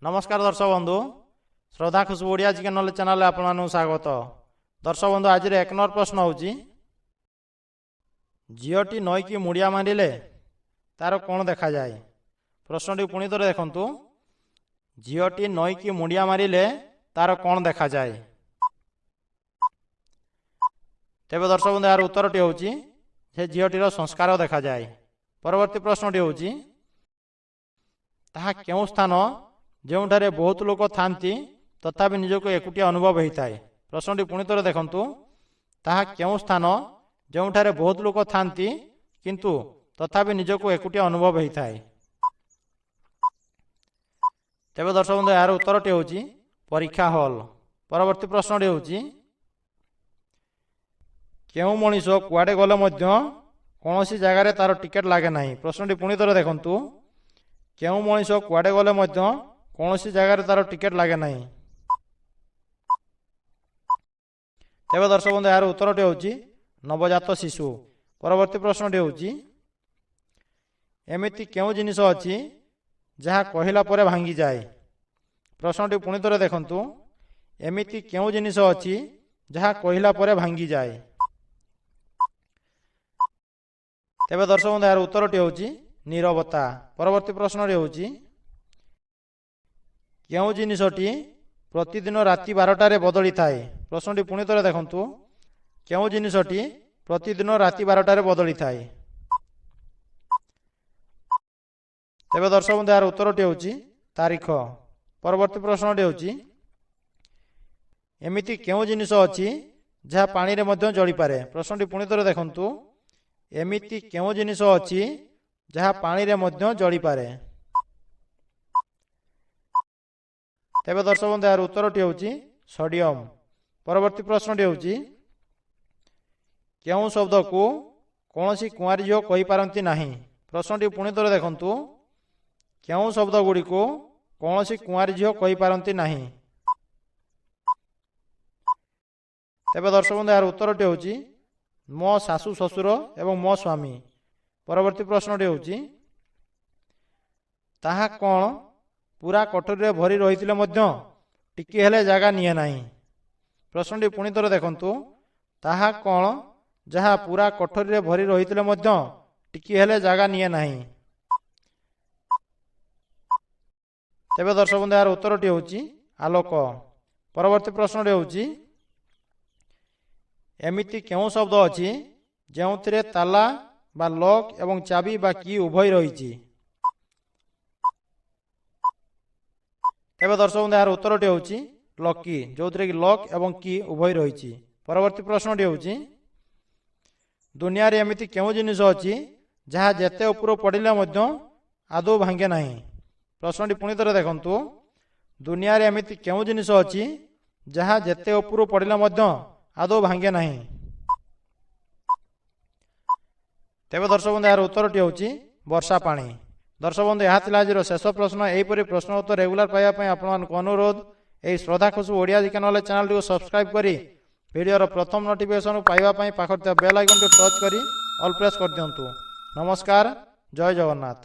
ନମସ୍କାର ଦର୍ଶକ ବନ୍ଧୁ, ଶ୍ରଦ୍ଧା ଖୁସବୁ ଓଡ଼ିଆ ଜିକେ ନଲେଜ ଚ୍ୟାନେଲରେ ଆପଣମାନଙ୍କୁ ସ୍ୱାଗତ। ଦର୍ଶକ ବନ୍ଧୁ, ଆଜିର 1 ନମ୍ବର ପ୍ରଶ୍ନ ହେଉଛି, ଝିଅଟି ନଈକି ମୁଣ୍ଡିଆ ମାରିଲେ ତାର କ'ଣ ଦେଖାଯାଏ? ପ୍ରଶ୍ନଟି ପୁଣି ଥରେ ଦେଖନ୍ତୁ। ଝିଅଟି ନଈକି ମୁଣ୍ଡିଆ ମାରିଲେ ତାର କ'ଣ ଦେଖାଯାଏ? ତେବେ ଦର୍ଶକ ବନ୍ଧୁ, ଏହାର ଉତ୍ତରଟି ହେଉଛି ସେ ଝିଅଟିର ସଂସ୍କାର ଦେଖାଯାଏ। ପରବର୍ତ୍ତୀ ପ୍ରଶ୍ନଟି ହେଉଛି, ତାହା କେଉଁ ସ୍ଥାନ ଯେଉଁଠାରେ ବହୁତ ଲୋକ ଥାନ୍ତି ତଥାପି ନିଜକୁ ଏକୁଟିଆ ଅନୁଭବ ହୋଇଥାଏ? ପ୍ରଶ୍ନଟି ପୁଣି ଥରେ ଦେଖନ୍ତୁ। ତାହା କେଉଁ ସ୍ଥାନ ଯେଉଁଠାରେ ବହୁତ ଲୋକ ଥାନ୍ତି କିନ୍ତୁ ତଥାପି ନିଜକୁ ଏକୁଟିଆ ଅନୁଭବ ହୋଇଥାଏ? ତେବେ ଦର୍ଶକ ବନ୍ଧୁ, ଏହାର ଉତ୍ତରଟି ହେଉଛି ପରୀକ୍ଷା ହଲ୍। ପରବର୍ତ୍ତୀ ପ୍ରଶ୍ନଟି ହେଉଛି, କେଉଁ ମଣିଷ କୁଆଡ଼େ ଗଲେ ମଧ୍ୟ କୌଣସି ଜାଗାରେ ତାର ଟିକେଟ୍ ଲାଗେ ନାହିଁ? ପ୍ରଶ୍ନଟି ପୁଣି ଥରେ ଦେଖନ୍ତୁ। କେଉଁ ମଣିଷ କୁଆଡ଼େ ଗଲେ ମଧ୍ୟ କୌଣସି ଜାଗାରେ ତାର ଟିକେଟ୍ ଲାଗେ ନାହିଁ? ତେବେ ଦର୍ଶକ ବନ୍ଧୁ, ଏହାର ଉତ୍ତରଟି ହେଉଛି ନବଜାତ ଶିଶୁ। ପରବର୍ତ୍ତୀ ପ୍ରଶ୍ନଟି ହେଉଛି, ଏମିତି କେଉଁ ଜିନିଷ ଅଛି ଯାହା କହିଲା ପରେ ଭାଙ୍ଗିଯାଏ? ପ୍ରଶ୍ନଟି ପୁଣି ଥରେ ଦେଖନ୍ତୁ। ଏମିତି କେଉଁ ଜିନିଷ ଅଛି ଯାହା କହିଲା ପରେ ଭାଙ୍ଗିଯାଏ? ତେବେ ଦର୍ଶକ ବନ୍ଧୁ, ଏହାର ଉତ୍ତରଟି ହେଉଛି ନୀରବତା। ପରବର୍ତ୍ତୀ ପ୍ରଶ୍ନଟି ହେଉଛି, କେଉଁ ଜିନିଷଟି ପ୍ରତିଦିନ ରାତି 12ଟାରେ ବଦଳିଥାଏ? ପ୍ରଶ୍ନଟି ପୁଣି ଥରେ ଦେଖନ୍ତୁ। କେଉଁ ଜିନିଷଟି ପ୍ରତିଦିନ ରାତି 12ଟାରେ ବଦଳିଥାଏ? ତେବେ ଦର୍ଶକ ବନ୍ଧୁ, ଏହାର ଉତ୍ତରଟି ହେଉଛି ତାରିଖ। ପରବର୍ତ୍ତୀ ପ୍ରଶ୍ନଟି ହେଉଛି, ଏମିତି କେଉଁ ଜିନିଷ ଅଛି ଯାହା ପାଣିରେ ମଧ୍ୟ ଜଳିପାରେ? ପ୍ରଶ୍ନଟି ପୁଣି ଥରେ ଦେଖନ୍ତୁ। ଏମିତି କେଉଁ ଜିନିଷ ଅଛି ଯାହା ପାଣିରେ ମଧ୍ୟ ଜଳିପାରେ? ତେବେ ଦର୍ଶକ ବନ୍ଧୁ, ଏହାର ଉତ୍ତରଟି ହେଉଛି ସୋଡିୟମ। ପରବର୍ତ୍ତୀ ପ୍ରଶ୍ନଟି ହେଉଛି, କେଉଁ ଶବ୍ଦକୁ କୌଣସି କୁଆଁରୀ ଝିଅ କହିପାରନ୍ତି ନାହିଁ? ପ୍ରଶ୍ନଟି ପୁଣି ଥରେ ଦେଖନ୍ତୁ। କେଉଁ ଶବ୍ଦ ଗୁଡ଼ିକୁ କୌଣସି କୁଆଁରୀ ଝିଅ କହିପାରନ୍ତି ନାହିଁ? ତେବେ ଦର୍ଶକ ବନ୍ଧୁ, ଏହାର ଉତ୍ତରଟି ହେଉଛି ମୋ ଶାଶୁ ଶ୍ୱଶୁର ଏବଂ ମୋ ସ୍ୱାମୀ। ପରବର୍ତ୍ତୀ ପ୍ରଶ୍ନଟି ହେଉଛି, ତାହା କ'ଣ ପୁରା କଟୁରୀରେ ଭରି ରହିଥିଲେ ମଧ୍ୟ ଟିକିଏ ହେଲେ ଜାଗା ନିଏ ନାହିଁ? ପ୍ରଶ୍ନଟି ପୁଣି ଥରେ ଦେଖନ୍ତୁ। ତାହା କ'ଣ ଯାହା ପୁରା କୋଠରୀରେ ଭରି ରହିଥିଲେ ମଧ୍ୟ ଟିକିଏ ହେଲେ ଜାଗା ନିଏ ନାହିଁ? ତେବେ ଦର୍ଶକ ବନ୍ଧୁ, ଏହାର ଉତ୍ତରଟି ହେଉଛି ଆଲୋକ। ପରବର୍ତ୍ତୀ ପ୍ରଶ୍ନଟି ହେଉଛି, ଏମିତି କେଉଁ ଶବ୍ଦ ଅଛି ଯେଉଁଥିରେ ତାଲା ବା ଲକ୍ ଏବଂ ଚାବି ବା କି ଉଭୟ ରହିଛି? ତେବେ ଦର୍ଶକ ବନ୍ଧୁ, ଏହାର ଉତ୍ତରଟି ହେଉଛି ଲକି, ଯେଉଁଥିରେ କି ଲକ୍ ଏବଂ କି ଉଭୟ ରହିଛି। ପରବର୍ତ୍ତୀ ପ୍ରଶ୍ନଟି ହେଉଛି, ଦୁନିଆରେ ଏମିତି କେଉଁ ଜିନିଷ ଅଛି ଯାହା ଯେତେ ଉପରୁ ପଡ଼ିଲେ ମଧ୍ୟ ଆଦୌ ଭାଙ୍ଗେ ନାହିଁ? ପ୍ରଶ୍ନଟି ପୁଣି ଥରେ ଦେଖନ୍ତୁ। ଦୁନିଆରେ ଏମିତି କେଉଁ ଜିନିଷ ଅଛି ଯାହା ଯେତେ ଉପରୁ ପଡ଼ିଲେ ମଧ୍ୟ ଆଦୌ ଭାଙ୍ଗେ ନାହିଁ? ତେବେ ଦର୍ଶକ ବନ୍ଧୁ, ଏହାର ଉତ୍ତରଟି ହେଉଛି ବର୍ଷା ପାଣି। ଦର୍ଶକ ବନ୍ଧୁ, ଏହା ଥିଲା ଆଜିର ଶେଷ ପ୍ରଶ୍ନ। ଏହିପରି ପ୍ରଶ୍ନ ଉତ୍ତର ରେଗୁଲାର ପାଇବା ପାଇଁ ଆପଣମାନଙ୍କୁ ଅନୁରୋଧ, ଏହି ଶ୍ରଦ୍ଧା ଖୁସବୁ ଓଡ଼ିଆ ଜିକେ ନଲେଜ ଚ୍ୟାନେଲଟିକୁ ସବସ୍କ୍ରାଇବ୍ କରି ଭିଡ଼ିଓର ପ୍ରଥମ ନୋଟିଫିକେସନ୍ ପାଇବା ପାଇଁ ପାଖରେ ଥିବା ବେଲ୍ ଆଇକନ୍ଟି ଟଚ୍ କରି ଅଲ୍ ପ୍ରେସ୍ କରିଦିଅନ୍ତୁ। ନମସ୍କାର, ଜୟ ଜଗନ୍ନାଥ।